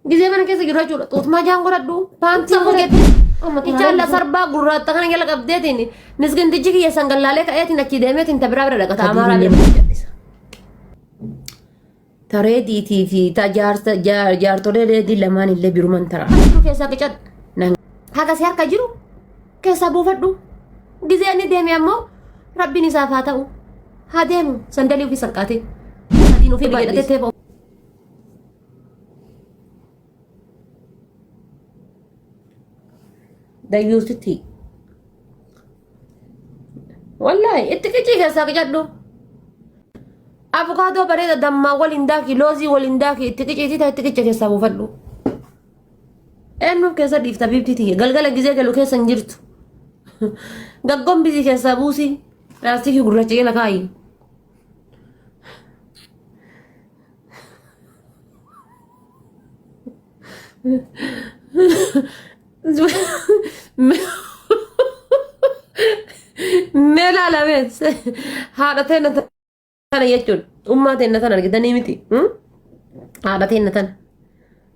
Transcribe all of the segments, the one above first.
Gizee mana keessa jiru jechuudha. Xuutmaa jaan godhadhu. Paantii godhadhu. Inshaallah sarbaa gurraatta kana jala qabdeetiin miskintichi kiyya sangallaalee ka'eetiin achi deemeetiin ta biraa bira dhaqata. Amaaraa bira jal'isa. Ta reediitii fi ta jaarsa jaartolee reedii lamaan illee biruman tara. Jiru keessaa qicadhu. Haga si harka jiru keessaa buufadhu. Gizee inni deeme ammoo rabbiin isaaf haa ta'u. Haa deemu sandalii ofii salqaatee. Adiin ofii baadhatee teepha. Dayyuusitti. Wallaahi itti qicii keessaa qicadhu. Abukaadoo bareeda dammaa waliin daakii loozii waliin daakii itti qiciitii ta'e itti qicha keessaa buufadhu. Eenyuuf keessa dhiifta biibtii tiyya galgala gizee galu keessa hin jirtu. Gaggoon bizii keessaa buusii pilaastikii gurraacha jala kaayi. Mee laalame haadha teenna tana jechuun ummaa teenna tana argitanii miti. Haadha teenna tana.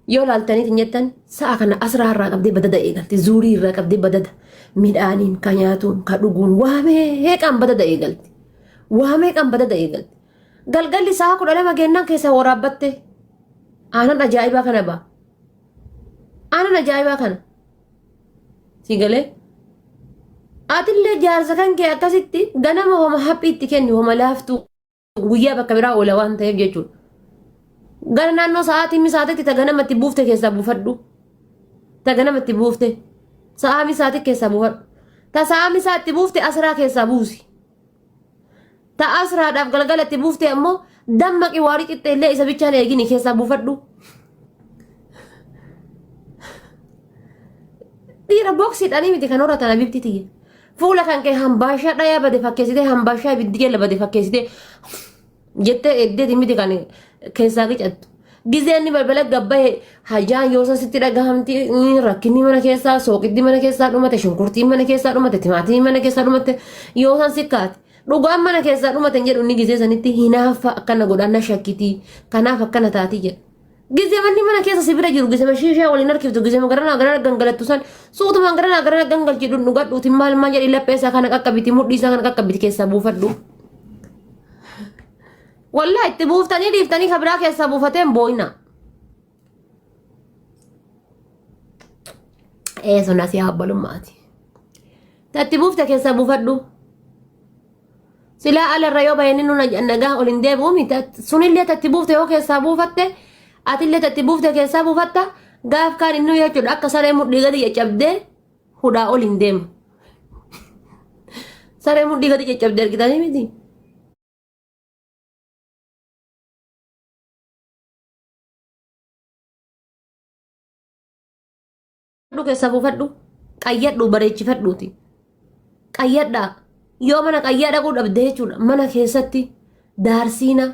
Yoo laaltaniit hin jettan sa'a kana asraa irraa qabdee badada eegalti. Zuurii irraa qabdee badada. Midhaaniin ka nyaatuun ka dhuguun waa meeqaan badada eegalti. Waa meeqaan badada eegalti. Galgalli sa'a 12 geennaan keessaa waraabbatte. Aanan ajaa'ibaa kana ba'a. Aanan ajaa'ibaa kana. Si galee? Atillee jaarsa kan kee akkasitti ganama homa haphii itti kenni homa laaftuu guyyaa bakka biraa oola waan ta'eef jechuudha. Gara naannoo sa'aatii misaatitti ta ganamatti buufte keessaa buufadhu. Ta ganamatti buufte. Sa'aa misaati keessaa buufadhu. Ta sa'aa misaatti buufte asraa keessaa buusi. Ta asraadhaaf galgalatti buufte ammoo dammaqi waarii qixxee illee isa bichaan eegini keessaa buufadhu. Dhiira boksiidhaanii miti kan horatan abibti tiyya. Fuula kan kee hambaashaa dhayaa bade fakkeessitee hambaashaa ibiddi jala bade fakkeessitee jettee eeddeeti miti kan keessaa qicattu. Gizee inni balbala gabbahe hajaan yoo san sitti dhagahamti rakkinni mana keessaa sooqiddi mana keessaa dhumate shunkurtiin mana keessaa dhumate timaatimii mana keessaa dhumate yoo san si kaate dhugaan mana keessaa dhumate hin jedhu inni gizee sanitti hinaaffa akkana godhaan na shakkitii kanaaf akkana taatii jedha. Gizee manni mana keessa si bira jiru gizee shiishaa waliin harkiftu gizee garanaa garanaa gangalattu san suutumaan garanaa garanaa gangalchi dhundhugadhuuti maal maal jedhi laphee isaa kana qaqqabiti mudhii isaa kana qaqqabiti keessaa buufadhu. Wallah itti buuftanii dhiiftanii ka biraa keessaa buufatee hin boo'ina. Ee sun asii abbalummaati. Tatti buufte keessaa buufadhu. Silaa alarra yoo bahee inni nuna nagaa ol hin deebi'u miti. Sunillee tatti buufte yoo keessaa buufatte atillee tatti buufte keessaa buufatta gaaf kaan inni jechuudha akka saree mudhii gadi caccabdee hudhaa ol hin deemu. Saree mudhii gadi caccabdee argitanii miti. Keessaa buufadhu qayyadhu bareechifadhuuti. Qayyadhaa yoo mana qayyaa dhaquu dhabde jechuudha mana keessatti daarsiina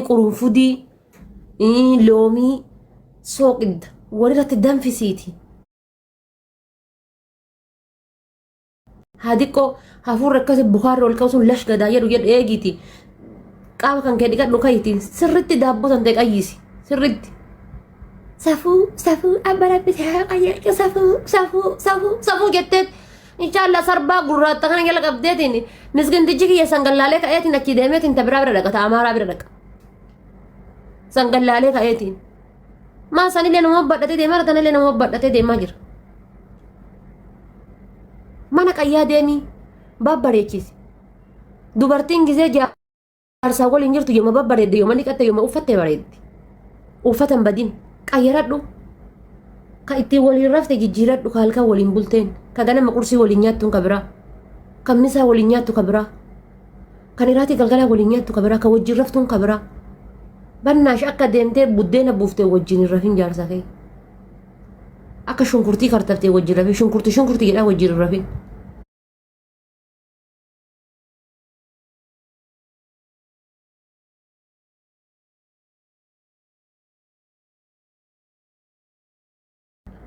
qurunfudii loomii sooqidda walirratti danfisiiti. Haa xiqqoo hafuurri akkasi bukaarri ol ka'u sun lash gadaa jedhu jedhu eegiiti. Qaama kan kee dhiqadhu ka'iti sirritti daabboo san ta'e qayyisi sirritti. Safuu safuu abba rabbi si haa qajeelchu safuu safuu safuu safuu jetteet inshaallah sarbaa gurraatta kana jala qabdeetiin miskintichi kiyya sangallaalee ka'eetiin achi deemeetiin ta biraa bira dhaqa ta amaaraa bira dhaqa. Sangallaalee ka'eetiin. Maa sanillee nama badhatee deemaa tanallee nama badhatee deemaa jira. Mana qayyaa deemii babbareechisi. Dubartiin gizee jaarsaa waliin jirtu yooma babbareedde yooma dhiqatte yooma uffatte bareeddi. Uffata hin badin qayyaradhu. Ka ittiin waliin rafte jijjiiradhu ka halkan waliin bulteen ka ganama qursii waliin nyaattuun ka biraa kan misaa waliin nyaattu ka biraa. Kan iraatii galgalaa waliin nyaattu ka biraa, kan wajjin raftuun ka biraa. Bannaash akka deemtee buddeena buuftee wajjin hin rafin jaarsa kee. Akka shunkurtii kartaftee wajjin rafin, shunkurtii shunkurtii jedhaa wajjin hin rafin.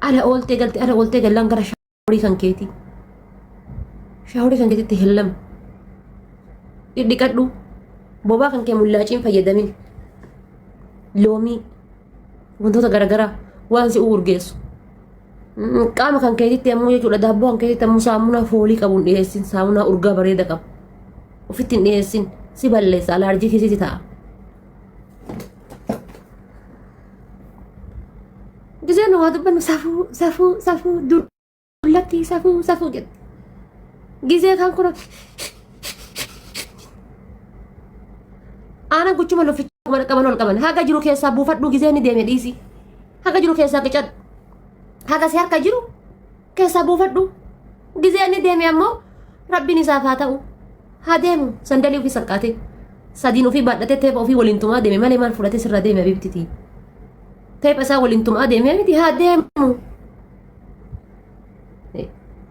Ala ooltee galte ala ooltee gallaan gara shaaworii kan keetii. Shaaworii kan keetitti hellam. Dhidhiqadhu. Bobaa kan kee mullaaciin fayyadamin. Loomii. Wantoota garaagaraa waan si urgeessu. Qaama kan keetitti ammoo jechuudha daabboo kan keetitti ammoo saamunaa foolii qabu hin dhiyeessin saamunaa urgaa bareeda qabu. Ofitti hin dhiyeessin si balleessa alaarjii keessatti ta'a. Gisee nu waa dubbannu safuu safuu safuu dullatti safuu safuu jette. Gisee kan kun aanan guchuma lufficha mana qaban ol qaban haga jiru keessaa buufadhuu gisee ni deeme dhiisi. Haga jiru keessaa qicadhu. Haga si harka jiru keessaa buufadhu. Gisee inni deeme ammoo rabbiin isaaf haa ta'u. Haa deemu sandalii ofii saqqaatee sadiin ofii baadhatee teepha ofii waliin tumaa deeme malee maal fudhatee sirraa deeme abiibtitii. Teepha isaa waliin tumaa deeme miti haa deemu.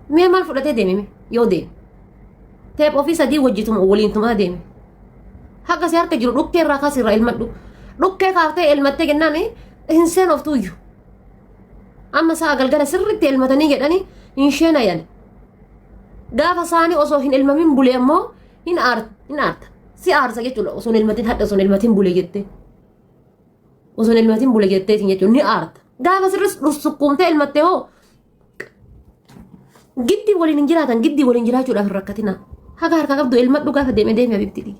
Mee maal fudhatee deeme yoo deeme. Teepha ofii sadii wajjituma waliin tumaa deeme. Haga si harka jiru dhukkee irraa kaasi irraa elmadhu. Dhukkee kaaftee elmattee jennaan hin seenoftuuyyu. Amma sa'a galgala sirriitti elmatanii jedhanii hin sheenayan. Gaafa saani osoo hin elmamin bule ammoo hin aarta. Si aarsa jechuudha osoo hin elmatin hadha osoo hin elmatin bule jettee. Osoo hin elmatin bule jetteetiin jechuudha ni aarta. Gaafa sirris sukkuumtee elmatte hoo giddii waliin hin jiraatan giddii waliin jiraachuudhaaf hin rakkatina. Haga harkaa qabdu elmadhu gaafa deeme deeme habibti.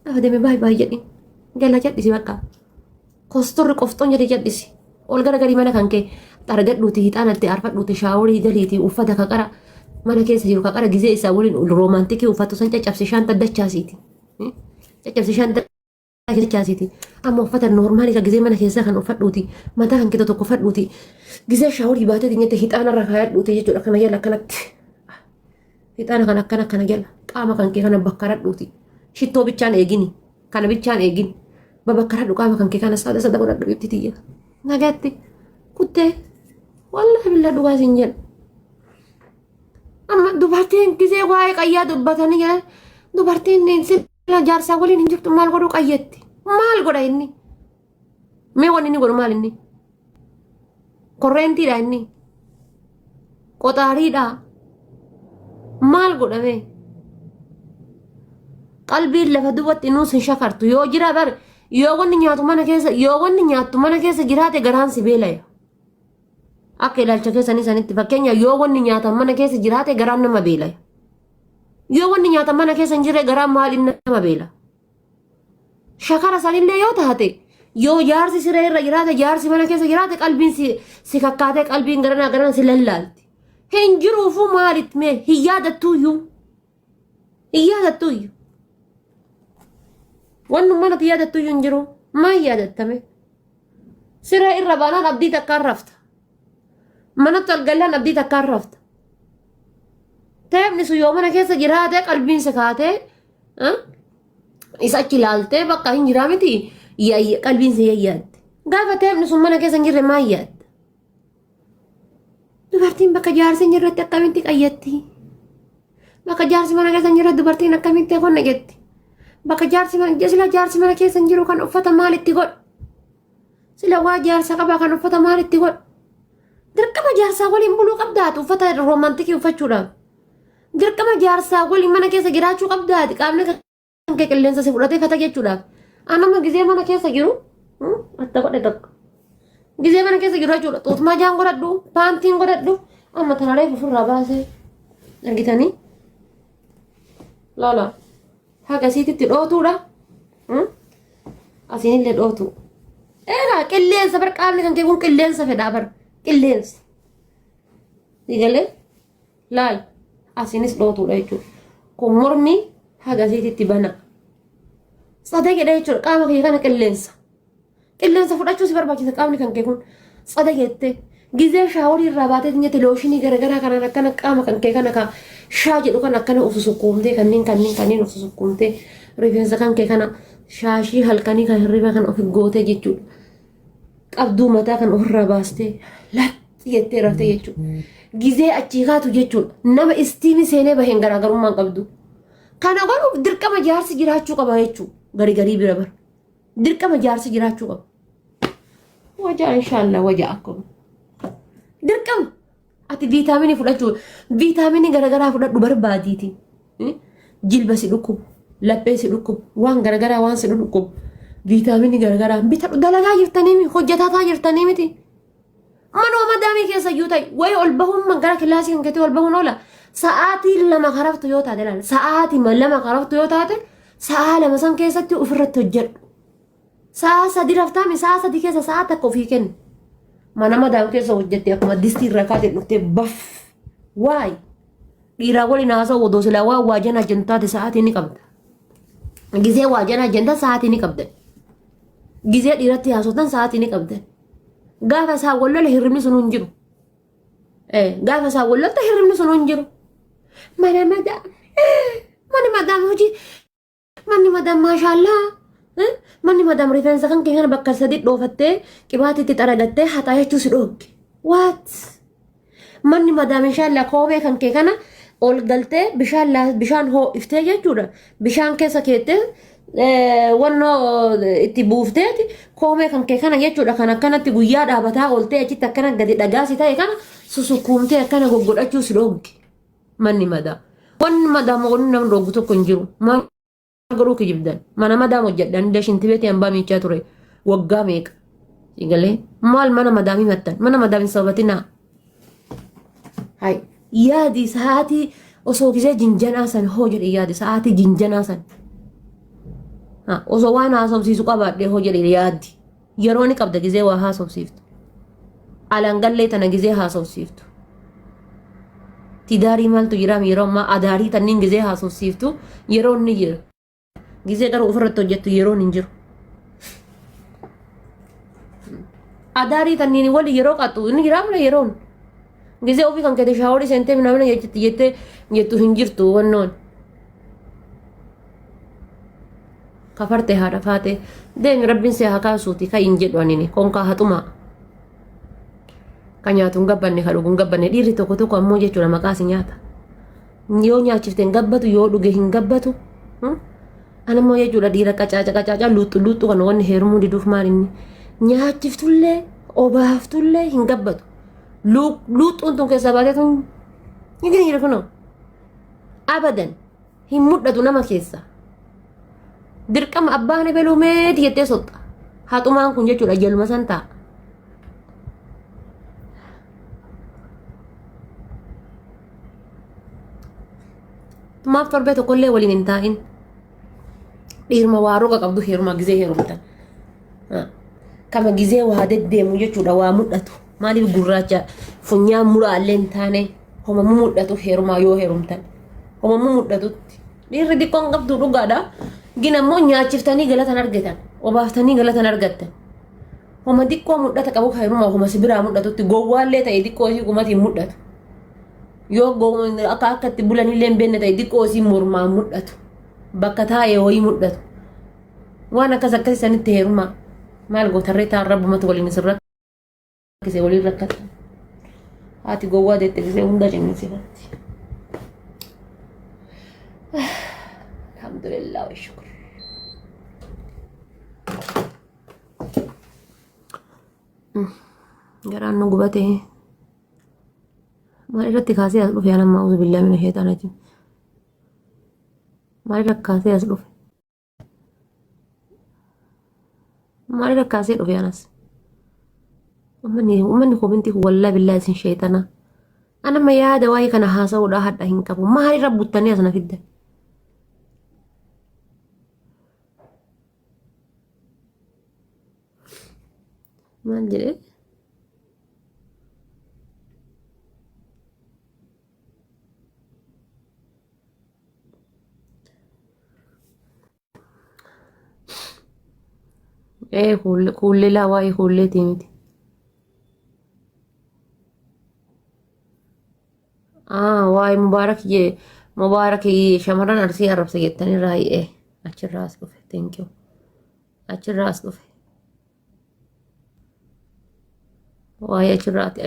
Gaafa deeme baay'ee baay'ee jedhi. Jala jedhisi bakka. Kostorri qofxoon jedhi jedhisi. Ol gara garii mana kan kee xaragadhuuti hixaana itti aarfadhuuti shaaworii galiiti uffata kaqara mana keessa jiru kaqara gizee isaa waliin romantic uffatu san caccabsi shaanta dachaasiiti. Caccabsi shaanta dachaasiiti. Amma uffata normal ka gizee mana keessaa kan uffadhuuti mataa kan keessa tokko uffadhuuti gizee shaaworii baatee dinyette hixaana irra kaayadhuuti jechuudha kana jala akkanatti. Hixaana kan akkana kana jala qaama kan kee kana bakkaradhuuti. Shittoo bichaan eegini. Kana bichaan eegin. Babakkaradhu qaama kan kee kana sada sada godhadhu itti tiyya. Nagaatti kuttee wallahi billaa dhugaa siin jedha. Amma dubartiin gisee waa'ee qayyaa dubbatanii jedhan dubartiin sila jaarsaa waliin hin jirtu maal godhuu qayyetti. Maal godha inni? Mee wanni inni godhu maal inni? Korreentiidha inni. Qoxaariidha. Maal godhame? Qalbiin lafa duwwatti nuus hin shakartu. Yoo jira bar yoo wanni nyaatu mana keessa yoo wanni nyaattu mana keessa jiraate garaan si beelaya. Akka ilaalcha keessanii sanitti fakkeenya yoo wanni nyaatan mana keessa jiraate garaan nama beelaya. Yoo wanni nyaatan mana keessa hin jirre garaan maaliin nama beela? Shakara sanillee yoo taate yoo jaarsi siree irra jiraate jaarsi mana keessa jiraate qalbiin si, si kakkaatee qalbiin garanaa garana si lallaalti. Hin jiruufuu maalitti mee hin yaadattuuyyuu. Hin yaadattuuyyuu. Wanni manatti yaadattuuyyuu hin jiru. Maal yaadattame? Siree irra baanaan abdii takkaan rafta. Manatti ol gallaan abdii takkaan rafta. Teepni sun yoo mana keessa jiraate qalbiin si kaatee isa achi ilaaltee bakka hin jiraa miti qalbiin si yayyaadde. Gaafa teepni sun mana keessa hin jirre maal yaadda? Dubartiin bakka jaarsi hin jirretti akkamitti qayyatti? Bakka jaarsi mana keessa hin jirre dubartiin akkamitti qonna jetti? Bakka jaarsi mana sila jaarsi mana keessa hin jiru kan uffata maalitti godhu? Sila waa jaarsa qabaa kan uffata maalitti godhu? Dirqama jaarsaa waliin buluu qabdaati uffata romantic uffachuudhaaf. Dirqama jaarsaa waliin mana keessa jiraachuu qabdaati qaamni kan kee qilleensa si fudhatee fata jechuudhaaf. Anama gizee mana keessa jiru atta godhe tokko. Gizee mana keessa jiru jechuudha. Xuutmaa jaan godhadhu, paantiin godhadhu, amma tana reefu ofirraa baasee argitanii. Laala haga siititti dhootuudha. Asiinillee dhootu. Eegaa qilleensa bar qaamni kan kee kun qilleensa fedhaa bar qilleensa. Sigalee laal asiinis dhootuudha jechuudha. Kun mormi haga siititti bana. Sada jedha jechuudha qaama kee kana qilleensa. Qilleensa fudhachuu si barbaachisa qaamni kan kee kun. Sada jettee gizee shaaworii irraa baatee jette looshinii garaagaraa kanaan akkana qaama kan kee kana ka shaa jedhu kan akkana of sukkuumtee kanneen kanneen kanneen of sukkuumtee rifeensa kan kee kana shaashii halkanii kan hirriba kan of gootee jechuudha. Qabduu mataa kan ofirraa baastee laxxi jettee raftee jechuudha. Gizee achii kaatu jechuudha. Nama steam seenee baheen garaagarummaa hin qabdu. Kana godhuuf dirqama jaarsi jiraachuu qaba jechuudha. Garii garii bira bara. Dirqama jaarsi jiraachuu qaba. Wajaa inshaallah wajaa akkuma. Dirqama. Ati viitaaminii fudhachuu viitaaminii garaagaraa fudhadhu barbaadiiti. Jilba si dhukkubu, laphee si dhukkubu, waan garaagaraa waan si dhukkubu. Viitaaminii garagaraa bitadhu dalagaa jirtanii miti hojjetataa jirtanii miti. Manuma madaamii keessa iyyuu ta'i wayi ol bahuun gara kilaasii kan keetii ol bahuun oola. Sa'aatii 2 karaftu yoo taate laala sa'aatii 2 karaftu yoo taate sa'aa 2 san keessatti ofirratti hojjedhu. Sa'aa 3 raftaami sa'aa 3 keessa sa'aa 1 ofii kenni. Mana madaam keessa hojjette akkuma distii irraa kaatee dhuftee baf. Waay dhiiraa waliin haasa'u odoo silaa waan waa janaa jentu taate sa'aatii ni qabda. Gizee waa janaa jentan sa'aatii ni qabda. Gizee dhiiratti haasoftan sa'aatii ni qabda. Gaafa isaan wal lola hirribni sun hin jiru. Gaafa isaan wal lolta hirribni sun hin jiru. Mana madaam mana madaam hojii manni madaam maashaallaa manni madaam rifeensa kan kee kana bakka sadi dhoofattee qibaatiitti xaragattee haxaayachuu si dhoogge. What? Manni madaam inshaallaa koomee kan kee kana ol galtee bishaan bishaan hoo'iftee jechuudha. Bishaan keessa keettee wannoo itti buufteeti koomee kan kee kana jechuudha kan akkanatti guyyaa dhaabataa ooltee achitti akkana gadi dhagaa si ta'e kana susukkuumtee akkana goggodhachuu si dhoogge manni madaa. Wanni madaa wanni nama dhooggu tokko hin jiru. Maal godhuu kijibdan? Mana madaam hojjedhan illee shintibeetii hambaa miichaa ture waggaa meeqa. Sigalee maal mana madaam himattan? Mana madaam hin sababatinaa. Hay yaadi sa'aatii osoo gisee jinjanaa san hoo jedhe yaadi sa'aatii jinjanaa san. Ha, osoo waan haasofsiisu qabaadhee hoo jedhe yaadi. Yeroo ni qabda gisee waa haasofsiiftu. Alangallee tana gisee haasofsiiftu. Tidaarii maaltu jiraam yeroo ammaa adaarii tanniin gisee haasofsiiftu yeroon ni jira. Gizee garuu ofirratti hojjettu yeroon hin jiru. Adaarii tanniin wali yeroo qaxxu inni jiraa mala yeroon. Gizee ofii kan keete shaaworii seentee minaamina jetti jettee jettu hin jirtu wannoon. Kafarte haadha faate deemi rabbiin si haa kaasuuti kan hin jedhu anini konkaa haxumaa. Kan nyaatu hin gabbanne kan dhugu hin gabbanne dhiirri tokko tokko ammoo jechuudha maqaa si nyaata. Yoo nyaachifte hin gabbatu yoo dhuge hin gabbatu. Ani immoo jechuudha dhiira qacaaca qacaaca luuxxu luuxxu kan wanni heerumuu diduuf maal inni nyaachiftullee obaaftullee hin gabbatu. Luuxxuun tun keessaa baatee tun hin jira kunoo. Abadan hin mul'atu nama keessa. Dirqama abbaan ebeluu meeti jettee soxxa. Haxumaan kun jechuudha jaluma san ta'a. Maaf torbee tokkollee waliin hin taa'in. Dhiiruma waa roga qabdu heeruma gizee heerumtan. Kama gizee waa deddeemu jechuudha waa mul'atu. Maaliif gurraacha funyaan muraallee hin taane homa mul'atu heerumaa yoo heerumtan. Homa mul'atutti. Dhiirri xiqqoon qabdu dhugaadha. Gin ammoo nyaachiftanii galatan argatan. Obaaftanii galatan argattan. Homa xiqqoo mul'ata qabu heerumaa homa si biraa mul'atutti gowwaallee ta'e xiqqoo isii gumatiin mul'atu. Yoo akka akka itti bulanillee hin beekne ta'e xiqqoo isii mormaan mul'atu. Bakka taa'ee wayii mul'atu. Waan akkas akkasii sanitti heerumaa. Maal gootarree ta'an rabbumatu waliin isin rakkise waliin rakkata. Haati gowwaa deette gisee hunda cimminsifatti. Alhamdulillah wa shukur. Garaan nu gubate. Maal irratti kaasee as dhufe anamma auzu billahi mina sheexaana jiru. Maal irra kaasee as dhufe? Maal irra kaasee dhufe anas? Uummanni komentii kun wallaahi billaahi isin sheexana. Anamma yaada waa'ee kana haasa'uudhaa hadha hin qabu. Maal irra buttanii as na fiddan? Maal jedhee? Ee kuullee laa waa'ee kuulleetii miti. Ah waa'ee Mubaarak jee Mubaarak shamarran Arsii arrabsa jettanii raay'ee achirraa as dhufe thank you achirraa as dhufe. Waa'ee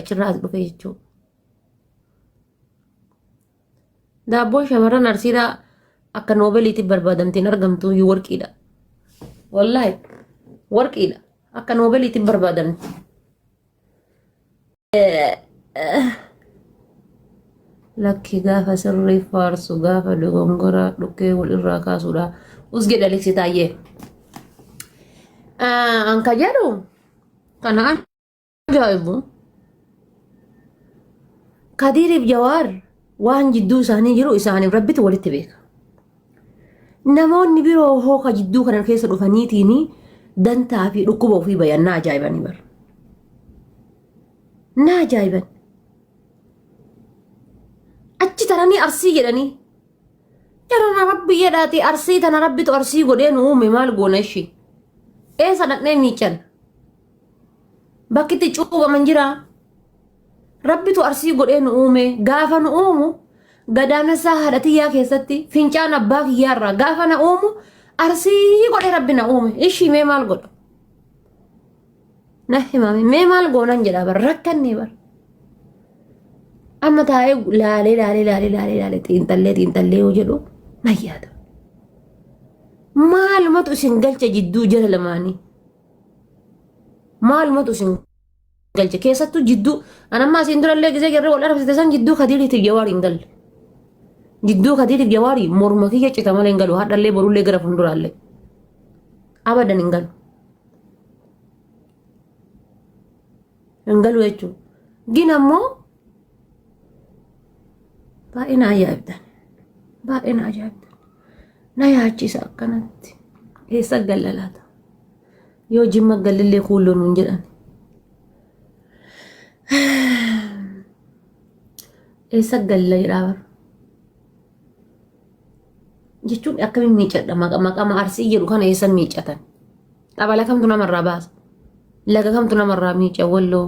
achirraa as dhufe jechuudha. Daabboon shamarran Arsiidhaa akka noobeliitti barbaadamteen argamtu iyyuu warqiidha. Wallaahi warqiidha. Akka noobeliitti barbaadamti. Lakki gaafa sirrii faarsu gaafa dogongora dhukkee wal irraa kaasuudha. Us jedha Aliksi Taayyee. An ka jedhu kana ajaa'ibu. Kadiiriif Jawaar waan jidduu isaanii jiru isaaniif rabbitu walitti beeka. Namoonni biroo hoo ka jidduu kana keessa dhufaniitiin dantaa fi dhukkuba ofii bayan na ajaa'ibanii bara. Na ajaa'iban. Achi taranii arsii jedhanii. Jarana rabbi jedhaati arsii tana rabbitu arsii godhee nu uume maal goona ishii. Eessa dhaqnee miiccan? Bakki itti cuuphaman jira. Rabbitu arsii godhee nu uume gaafa nu uumu gadaamessaa haadha tiyyaa keessatti fincaan abbaa kiyyaarraa gaafa na uumu arsii godhee rabbi na uume ishii mee maal godha? Na himame mee maal goonan jedhaa bar rakkannee bar. Amma taa'ee laalee laalee laalee laalee laalee xiinxallee xiinxallee yoo jedhu na yaada. Maalumatu isin galcha jidduu jala lamaanii? Maalumatu isin galche? Keessattuu jidduu an amma asiin durallee gisee jarri wal arabsite san jidduu Kadiiriitiif Jawaarii hin galle. Jidduu Kadiiriif Jawaarii morma kiyya cita malee hin galu. Hadhallee borullee gara fuulduraallee. Abadan hin galu. Hin galu jechuudha. Gin ammoo baay'ee na ajaa'ibdan. Baay'ee na ajaa'ibdan. Na yaachisa akkanatti. Eessa galla laata? Yoo jimma gallillee kuulloo nuun jedhan. Eessa galla jedhaa bara. Jechuun akkamiin miicadha maqama arsii jedhu kana eessa miicatan? Xabala kamtu namarraa baasa? Laga kamtu namarraa miica walloo?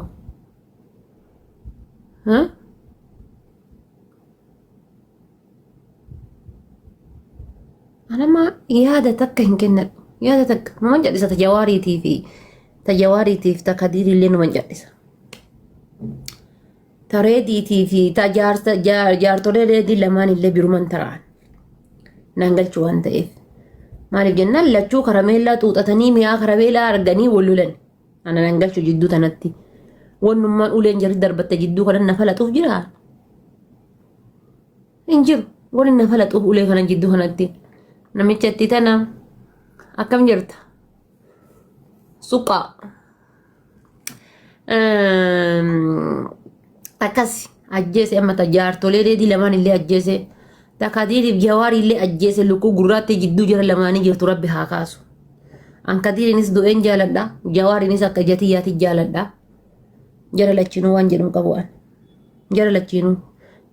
Anama yaada takka hin kennadhu. Yaada takka numan cadhisa ta jawaariitii fi ta jawaariitiif ta kadiirillee numan cadhisa. Ta reediitii fi ta jaarsa jaartolee reedii lamaan illee biruman tara'an. Naan galchu waan ta'eef. Maaliif jennaan lachuu karameellaa xuuxatanii mi'aa karameellaa arganii wal lolan. Ana nan galchu jidduu tanatti. Wannummaan uleen jarri darbatte jidduu kanan na falaxuuf jira. Hin jiru. Wani na falaxuuf ulee kana jidduu kanatti. Namicha itti tana akkam jirta? Suqaa. Akkas ajjeese amma ta jaartolee deedii lamaan illee ajjeese ta kadiiriif jawaarii illee ajjeese lukkuu gurraattii jidduu jara lamaanii jirtu rabbi haa kaasu. An kadiiriinis du'een jaaladha jawaariinis akka ija tiyyaatti jaaladha. Jara lachinuu waan jedhu qabu an. Jara lachiinuu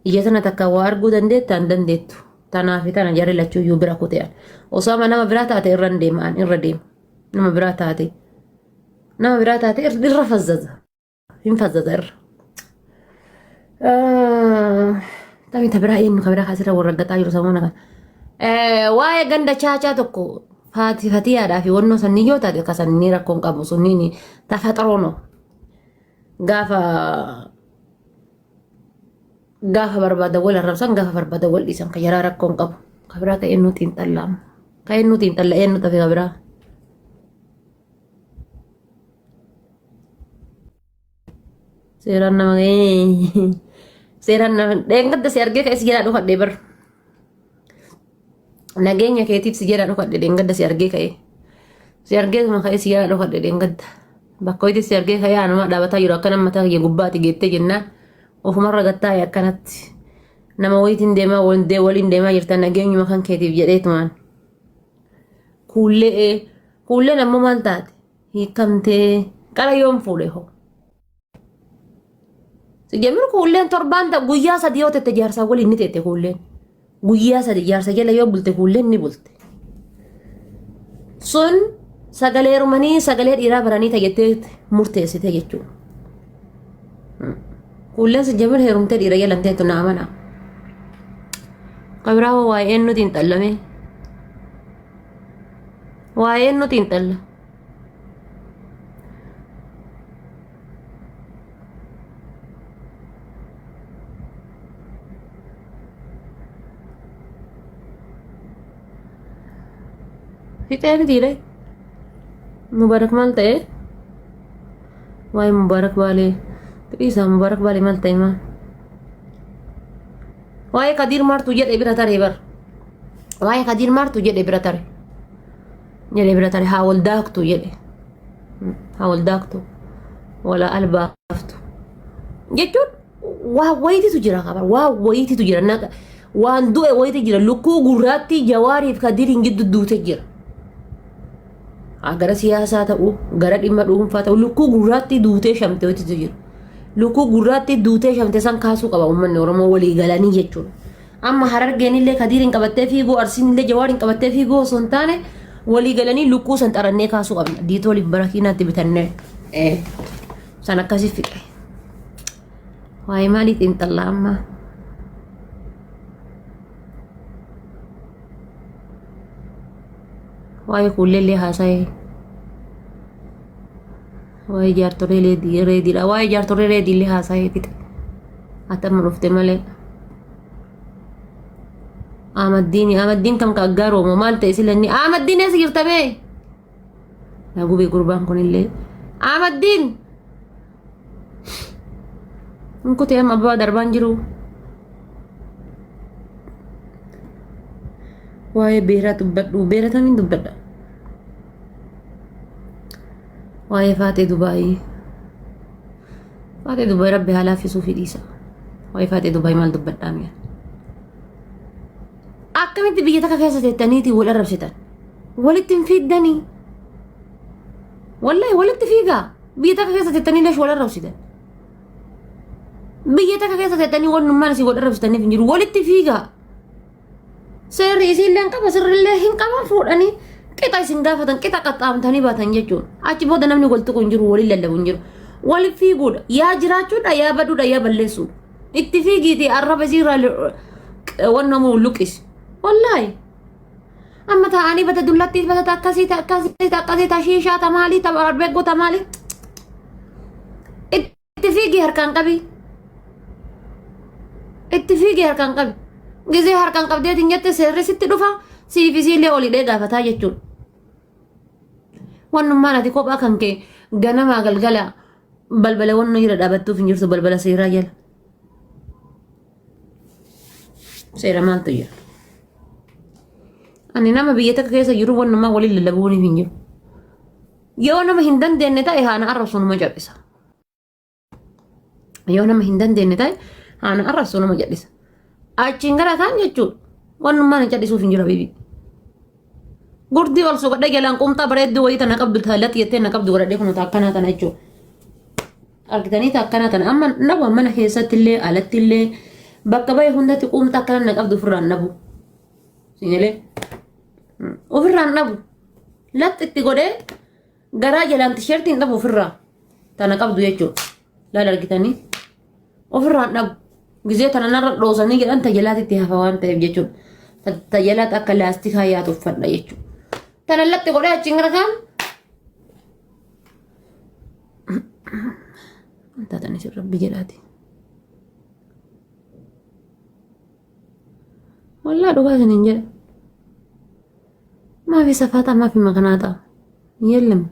ija tana takka waa arguu dandeetta hin dandeettu. Tanaa fi tana jarri lachuu iyyuu bira kute an. Osoo amma nama biraa taate irra hin deema an irra deema. Nama biraa taate. Nama biraa taate irra fazzaza. Hin fazzaza irra. Tamii ta biraa eenyu ka biraa kaasirra warra gaxaa jiru samoona kana. Waa'ee ganda chaachaa tokko faati fatiyaadhaa fi wannoo sannii yoo taate ka sannii rakkoon qabu sunniin tafaxaroo gaafa gaafa barbaadan wal arrabsan gaafa barbaadan wal dhiisan ka jaraa rakkoon qabu ka biraa ka eenyu xiinxallaa ka eenyu xiinxalla eenyu tafe ka biraa. Seeraan nama seeraan nama dheengadda si argee ka'ee si jalaa dhokadhe bar. Nageenya keetiif si jalaa dhokadhe dheengadda si argee ka'ee. Si argee suma ka'ee si jalaa dhokadhe dheengadda. Bakka ho'itti si argee ka'ee anuma dhaabataa jiru akkana mataa kiyya gubbaati geettee jennaan ofumarra gattaa'e akkanatti. Nama wayitiin deemaa waliin deemaa jirta nageenyuma kan keetiif jedheetumaan. Kuullee kuulleen ammoo maal taate? Hiikamtee qara yoom fuudhe hoo? Sijamir kuulleen torbaan ta guyyaa sadi yoo tette jaarsaa waliin ni tette kuulleen. Guyyaa sadi jaarsa jala yoo bulte kuulleen ni bulte. Sun sagalee heerumanii sagalee dhiiraa baranii ta jettee murteessite jechuudha. Kuulleen sijamir heerumtee dhiira jala hin teettu na amanaa. Qabiraa hoo waa'ee nuti hin xallamee. Waa'ee nuti hin xalla. Fixee mitiire. Mubarak maal ta'e? Waa'ee Mubarak Baalee. Dhiisaa Mubarak Baalee maal ta'e maa? Waa'ee Kadiir Maartuu jedhe bira taree bar. Waa'ee Kadiir Maartuu jedhe bira tare. Jedhe bira tare haa wal daaktu jedhe. Haa wal daaktu. Wala albaaftu. Jechuun waa wayititu jira kabar. Waa wayititu jira. Naqa waan du'e wayiti jira. Lukkuu gurraattii Jawaariif Kadiriin giddu duute jira. Haa gara siyaasaa ta'u, gara dhimma dhuunfaa ta'u, lukkuu gurraattii duutee shamte wayititu jira. Lukkuu gurraattii duutee shamte san kaasuu qaba uummanni Oromoo walii galanii jechuudha. Amma Harargeen illee Kadiiriin qabattee fiiguu, Arsiin illee Jawaariin qabattee fiiguu osoo hin taane walii galanii lukkuu san xarannee kaasuu qabna. Diitooliif barakiinaatti bitannee. San akkasii fixe. Waa'ee maalii xiinxallaa amma? Waa'ee kuullee haasa'ee. Waa'ee jaartolee reediidha. Waa'ee jaartolee reediillee haasa'ee fixe. Ati amma dhufte malee. Ahmaddiin Ahmaddiin kam ka aggaaroomo maal ta'e silanni Ahmaddiin eessa jirta bee? Na gubee gurbaan kunillee. Ahmaddiin! Hin kutee amma abbaa darbaan jiru. Waa'ee beeraa dubbadhu. Beera tamiin dubbadha? Waa'ee Faaxee Dubaayii. Faaxee Dubaayii rabbi haa laaffisuu fi dhiisa. Waa'ee Faaxee Dubaayii maal dubbadhaa mi'a? Akkamitti biyya takka keessa teettaniitii wal arrabsitan? Walitti hin fiiddanii? Wallahi walitti fiigaa. Biyya takka keessa teettanii leesh wal arrabsitan. Biyya takka keessa teettanii wannummaan isin wal arrabsitaniif hin jiru. Walitti fiigaa. Seerri isiillee hin qaba sirrillee hin qaban fuudhanii qixa isin gaafatan qixa qaxxaamtanii baatan jechuudha. Achi booda namni wal tuqu hin jiru waliin lallabu hin jiru. Wal fiiguudha. Yaa jiraachuudha yaa baduudha yaa balleessuudha. Itti fiigiitii arraba isiirraa wannamu luqqisi. Wallaahi. Amma taa'anii bata dullattii bata akkasii ta akkasii ta akkasii ta shiishaa ta maalii ta arbeggoo ta maalii. Itti fiigii harkaan qabi. Itti fiigii harkaan qabi. Gizee harkaan qabdeetiin jette seerri sitti dhufa siif isiillee ol hidhee gaafataa jechuudha. Wannummaan ati kophaa kan kee ganamaa galgala balbala wanna jira dhaabattuuf hin jirtu balbala seeraa jala. Seera maaltu jira? Ani nama biyya takka keessa jiru wannummaa waliin lallabuuniif hin jiru. Yoo nama hin dandeenye ta'e haana arrabsu nama cal'isa. Yoo nama hin dandeenye ta'e haana arrabsu nama cal'isa. Achiin gara kaan jechuudha. Wannummaan hin cal'isuuf hin jiru habiibi. Gurdii ol suuqadhee jalaan qumxaa bareedduu wayii tana qabdu taalatti jettee na qabdu godhadhee kun akkanaa tana jechuudha. Argitanii akkanaa tana amma nabu mana keessatti illee alatti illee bakka bahe hundatti qumxaa akkana na qabdu ofirraan nabu. Singalee ofirraan dhabu. Laxxi itti godhee garaa jalaan tisheertii hin dhabu ofirraa. Tana qabdu jechuudha. Laala argitanii ofirraan dhabu. Gizee tana narra dhoosanii jedhan tajalaatti itti hafa waan ta'eef jechuudha. Tajalaatti akka laastikaa yaatu uffadha jechuudha. Tana laxxi godhee achiin gara kaan. Taatan isin rabbi jedhaati. Wallaa dhugaa isiniin jedha. Maafi safaataa maafi makanaataa. Yeellem.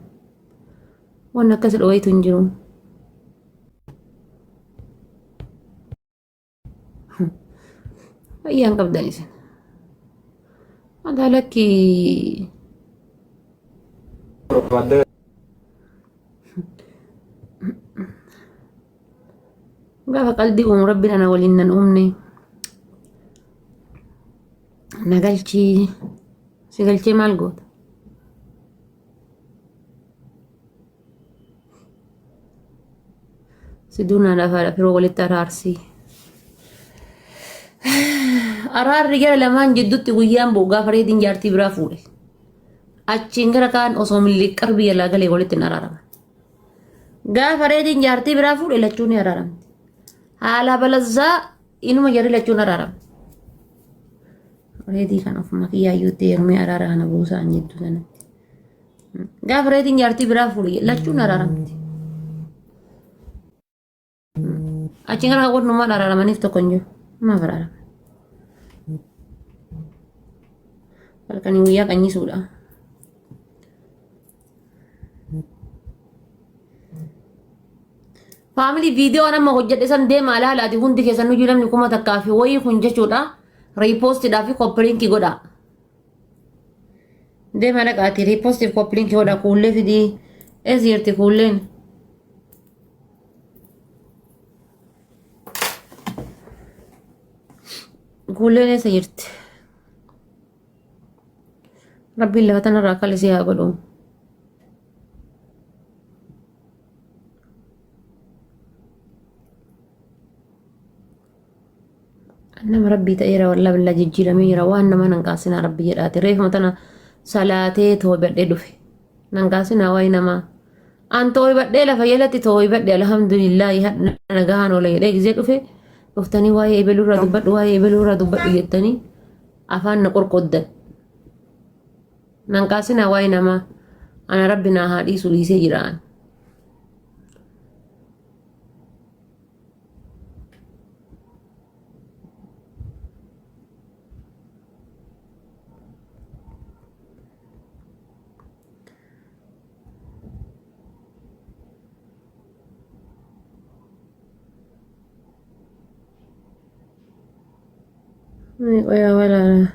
Waan akkas dhowayitu hin jiru. Fayyaan qabdan isin. Mataa lakkii. Barbaadde Gaafa qalbii uumu rabbiin ana waliin nan uumne. Na galchii. Si galchee maal goota? Si duunaa lafaadha firoo walitti araarsii. Araarri gara lamaan jidduutti guyyaan bu'u gaafa reediin jaartii biraa fuudhe. Achiin gara kaan osoo milliqqar biyya laa galee walitti hin araaraman. Gaafa reediin jaartii biraa fuudhe lachuu ni araaramti. Haala balazzaa inuma jarri lachuun araaramti. Reedii kan ofuma kiyyaayyuutti heerumee araara kana buusaan jidduu sanatti. Gaafa reediin jaartii biraa fuudhe lachuun araaramti. Achiin gara hawwatnummaan araaramaniif tokko hin jiru. Maaf araaraman? Halkanii guyyaa qanyisuudha. Faamilii viidiyoo amma hojjedhe san deema ilaalaati hundi keessan nuyyuu namni 1000 fi wayii kun jechuudha. Riipoostiidhaa fi koppiliinkii godha. Deema dhaqaati riipoostiif koppiliinkii godha kuullee fidii. Eessa jirti kuulleen? Kuulleen eessa jirti? Rabbiin lafa tanarraa akka lisee haa godhu. Nama rabbii ta'eera wallaa billaa jijjiiramee jira waan nama nan kaasinaa rabbi jedhaati. Reefuma tana salaatee toobadhee dhufe. Nan kaasinaa waa'ee namaa. An tooybadhee lafa jalatti tooybadhe alhamdulillaahi hadha nagahaan oola jedhee gizee dhufe dhuftanii waa'ee ebeluurraa dubbadhu waa'ee ebeluurraa dubbadhu jettanii afaan na qorqoddan. Nan kaasinaa waa'ee namaa. Ana rabbi naa haa dhiisu dhiisee jira an. Qoyaa walaala.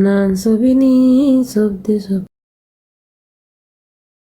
Naan sobinii sobde sobde.